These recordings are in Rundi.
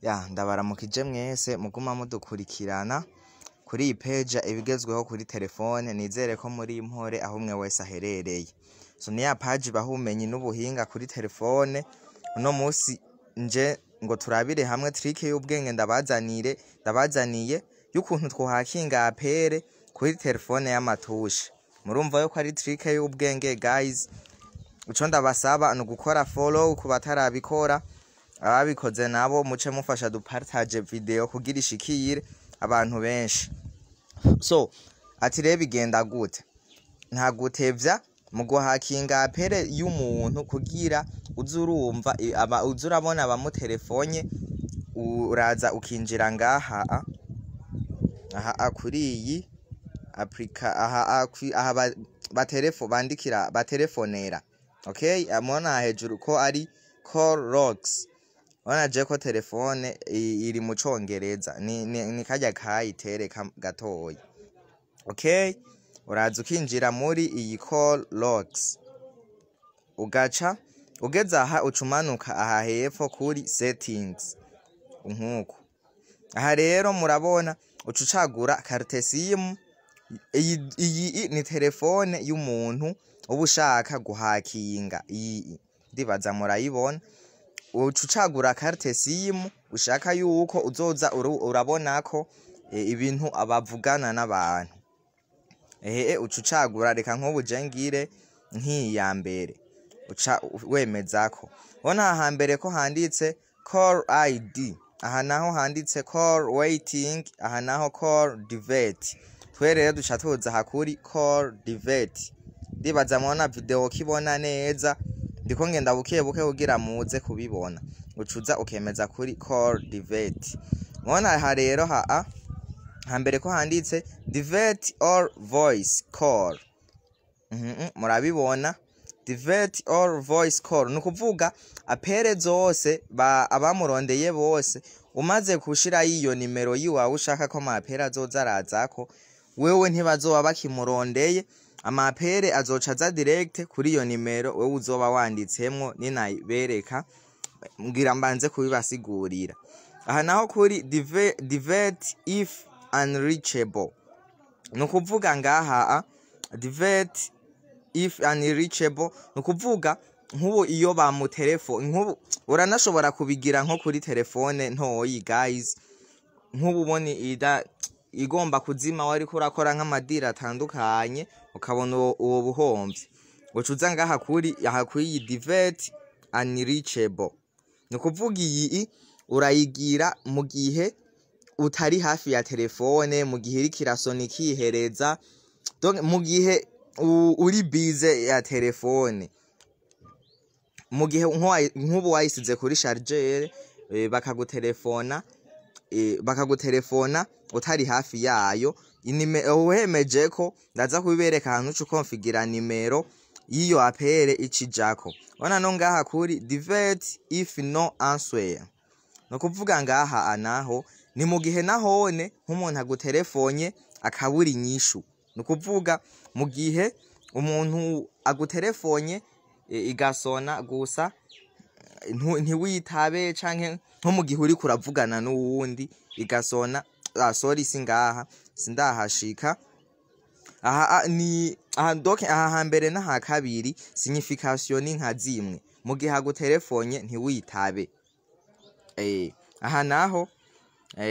Ya, ndabaramukije mwese muguma mudukurikirana kuri iyi page ibigezweho kuri telefone. Nizere ko muri impore aho umwe wese aherereye. So ni ya page ibaha ubumenyi n'ubuhinga kuri telefone. Uno musi nje ngo turabire hamwe trick y'ubwenge ndabazaniye y'ukuntu twohakinga appel kuri telefone y'ama touche. Murumva yuko ari trick y'ubwenge, guys. Ico ndabasaba ni ugukora follow ku batarabikora. Ababikoze nabo muce mufasha dupartage video kugira ishikire abantu benshi. So ati rero bigenda gute? Nta gutevya, mu guhakinga appel y'umuntu kugira uze urumva uze urabona abamutelefone, uraza ukinjira ngaha aha kuri iyi applica aha aha baterefo bandikira, batelefonera. Okay, mubona hejuru ko ari call logs. Urabona je ko telefone iri mu Congereza, ni karya kayitereka gatoyi. Okay, uraza ukinjira muri iyi call logs, ugaca ugeze aha, uca umanuka aha hepfo kuri settings nkuko aha. Rero murabona uca ucagura carte SIM. Iyi ni telefone y'umuntu uba ushaka guhakinga. Iyi ndibaza murayibona. Uca ucagura carte SIM ushaka yuko uzoza urabonako ibintu abavugana n'abantu. Ehe, uca ucagura, reka nk'ubu je ngire nk'iyi ya mbere, uca wemezako. Ubona aha hambere ko handitse call ID, aha naho handitse call waiting, aha naho call divert. Twe rero duca tuza aha kuri call divert. Ndibaza mubona video kibona neza, ndiko ngenda buke buke kugira muze kubibona. Ucuza ukemeza kuri call divert. Mubona aha rero hambere ko handitse divert all voice call. Murabibona divert all voice call, ni ukuvuga appel zose abamurondeye bose. Umaze gushirayo iyo nimero yiwawe ushaka ko ama appel azoza arazako, wewe ntibazoba bakimurondeye. Ama appel azoca aza direct kuri iyo nimero wewe uzoba wanditsemwo. Ninabereka, mbwira mbanze kubibasigurira. Aha naho kuri divert if unreachable, ni ukuvuga ngaha divert if unreachable ni ukuvuga nk'ubu iyo bamutelefone, nk'ubu uranashobora kubigira nko kuri telefone ntoyi, guys. Nk'ubu ubona igomba kuzima, wariko urakora nk'amadiri atandukanye, ukabona uwo buhomvye, uca uza ngaha kuri aha kuri iyi divert unreachable. Ni ukuvuga iyi urayigira mu gihe utari hafi ya telefone, mu gihe iriko irasona ikihereza, donc mu gihe uri busy ya telefone, mu gihe nk'ubu wayisize kuri chargeur, bakagutelefona utari hafi yayo. Uhemeje ko ndaza kubibereka ahantu uca ukonfigira nimero y'iyo appel icijako. Ubona no ngaha kuri divert if no answer, ni ukuvuga ngaha naho ni mu gihe nahone nk'umuntu aguterefonye akabura inyishu. Ni ukuvuga mu gihe umuntu aguterefonye igasona gusa ntiwitabe, canke nko mu gihe uriko uravugana n'uwundi igasona. Sorry, singaha sindahashika. Aha ni aha, donc aha hambere n'aha kabiri signification ni nka zimwe, mu gihe aguterefonye ntiwitabe. Aha naho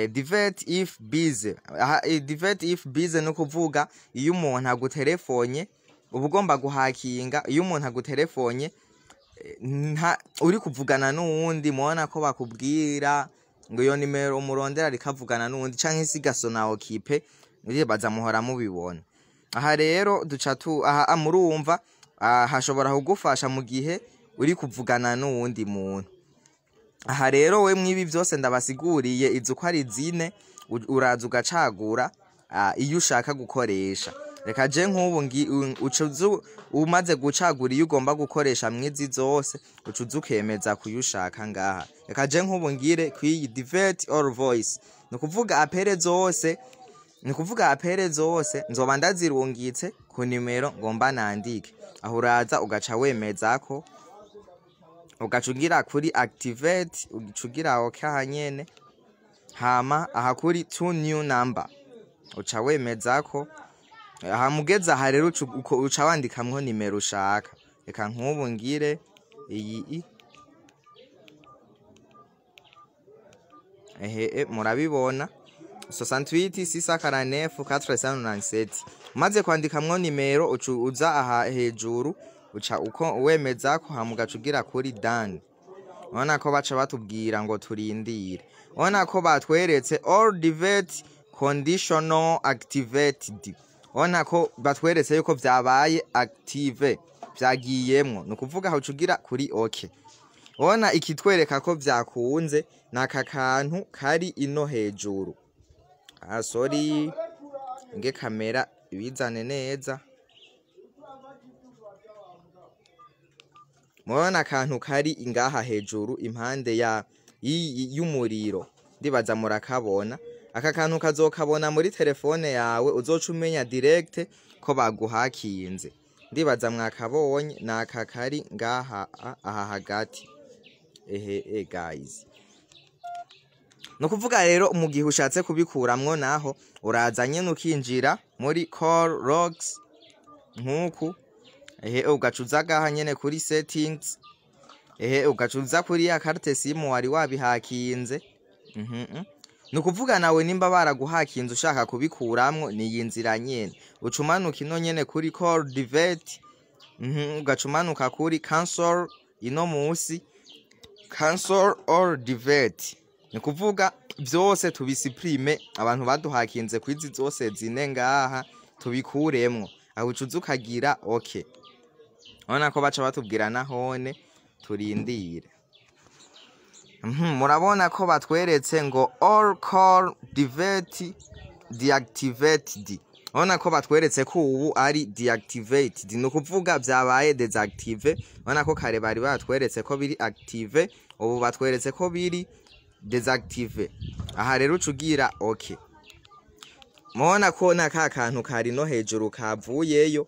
divert if busy. Aha divert if busy no kuvuga iyo umuntu aguterefonye uba ugomba guhakinga, iyo umuntu aguterefonye uri kuvugana n'uwundi, mubona ko bakubwira ngo iyo nimero umurondera rikavugana n'uwundi canke se igasona occupé. Uribaza muhora mubibona. Aha rero duca tu aha murumva hashobora kugufasha mu gihe uri kuvugana n'uwundi muntu. Aha rero we mwibi vyose ndabasiguriye, izo uko ari zine, uraza ugacagura iyo ushaka gukoresha. Reka je nk'ubu uca umaze gucagura iyo ugomba gukoresha mwizi zose, uca uza ukemeza kuyo ushaka ngaha. Reka je nk'ubu ngire kw'iyi divert all voice. Ni ukuvuga appel zose, ni ukuvuga appel zose nzoba ndazirungitse ku nimero ngomba nandike. Aho uraza ugaca wemezako. Ugaca ugira kuri activate, ugaca ugira OK aha nyene. Hama aha kuri to new number uca wemezako. Aha mugeze aha rero, uca wandikamwo nimero ushaka. Reka nk'ubu ngire iyi ehe, murabibona, 68 649 497. Umaze kwandikamwo nimero, uca uza aha hejuru, uca uko wemezako, hama ugaca ugira kuri done. Urabona ko baca batubwira ngo turindire. Urabona ko batweretse all divert conditional activated. Urabona ko batweretse yuko vyabaye active, vyagiyemwo. Ni ukuvuga aho uca ugira kuri OK. Urabona ikitwereka ko vyakunze ni aka kantu kari ino hejuru. Ah, sorry, nge kamera ibizane neza. Murabona akantu kari ngaha hejuru impande ya y'umuriro, ndibaza murakabona. Aka kantu kazokabona muri telefone yawe, uzoca umenya direct ko baguhakinze. Ndibaza mwakabonye, ni aka kari ngaha aha hagati. Ehe guys, ni ukuvuga rero mu gihe ushatse kubikuramwo naho, uraza nyene ukinjira muri call logs nk'uku. Ehe, ugaca uza ngaha nyene kuri settings. Ehe, ugaca uza kuri ya carte SIM wari wabihakinze. Ni ukuvuga nawe nimba baraguhakinze ushaka kubikuramwo, ni iyi nzira nyene. Uca umanuka ino nyene kuri call divert, ugaca umanuka kuri cancel ino musi, cancel all divert. Ni kuvuga vyose tubisupprime, abantu baduhakinze kwizi zose zine ngaha tubikuremwo. Aho uca uza ukagira OK. Urabona ko baca batubwira nahone turindire. Murabona ko batweretse ngo all call divert deactivated. Urabona ko batweretse ko ubu ari deactivated, ni ukuvuga vyabaye désactivé. Urabona ko kare bari batweretse ko biri active, ubu batweretse ko biri désactivé. Aha rero uca ugira OK. Murabona ko na ka kantu kari no hejuru kavuyeyo,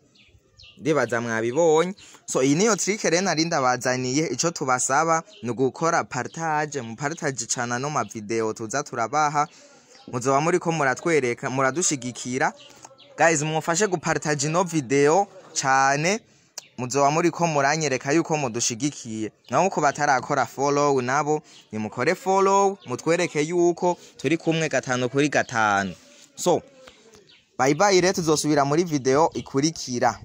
ndibaza mwabibonye. So iyi niyo trick rero nari ndabazaniye. Ico tubasaba ni ugukora partage, mu partage cana no ma video tuza turabaha, muzoba muriko muratwereka muradushigikira. Guys, mumufashe gupartage ino video cane, muzoba muriko muranyereka yuko mudushigikiye. Naho ko batarakora follow nabo, nimukore follow, mutwereke yuko turi kumwe gatanu kuri gatanu. So bye bye rero, tuzosubira muri video ikurikira.